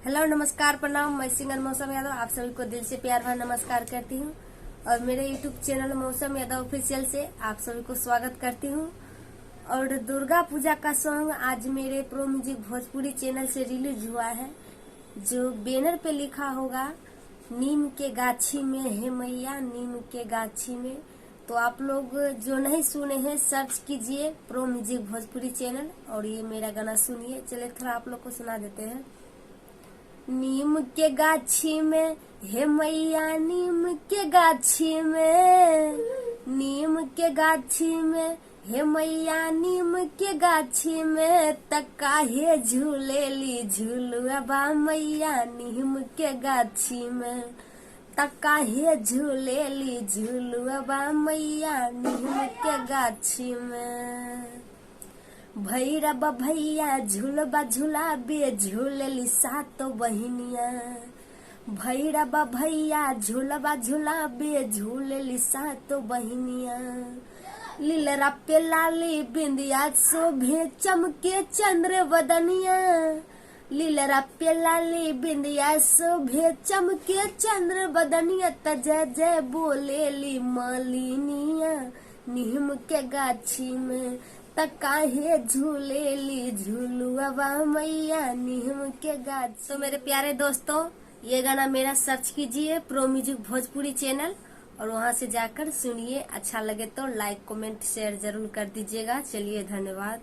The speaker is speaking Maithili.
हेलो, नमस्कार, प्रणाम। मैं सिंगर मौसम यादव आप सभी को दिल से प्यार भरा नमस्कार करती हूँ और मेरे यूट्यूब चैनल मौसम यादव ऑफिशियल से आप सभी को स्वागत करती हूँ। और दुर्गा पूजा का सॉन्ग आज मेरे प्रो म्यूजिक भोजपुरी चैनल से रिलीज हुआ है, जो बैनर पे लिखा होगा नीम के गाछी में हे मैया नीम के गाछी में। तो आप लोग जो नहीं सुने हैं सर्च कीजिए प्रो म्यूजिक भोजपुरी चैनल और ये मेरा गाना सुनिए। चलिए थोड़ा आप लोग को सुना देते हैं। नीम के गाछी में हे मैया नीम के गाछी में, नीम के गाछी में हे मैया नीम के गाछी में, त काहे झूलेली झूलुआ मैया नीम के गाछी में, त काहे झूलेली झूलुआ मैया नीम के गाछी में। भैरव भैया झूलबा झुलाबे झूलेली सातो बहिनिया, भैरव भैया झूलबा झुलाबे झूलेली सातो बहिनिया। लीलरा पे लाली बिंदिया शोभे चमके चंद्र वदनिया, लीलरा पे लाली बिंदिया शोभे चमके चंद्र बदनिया, त जय जय बोलेली मालिनिया नीम के गाछी में, त काहे झूलेली झूलुआ मैया नीम के गाछी। तो मेरे प्यारे दोस्तों, ये गाना मेरा सर्च कीजिए प्रो म्यूजिक भोजपुरी चैनल और वहाँ से जाकर सुनिए। अच्छा लगे तो लाइक कमेंट शेयर जरूर कर दीजिएगा। चलिए, धन्यवाद।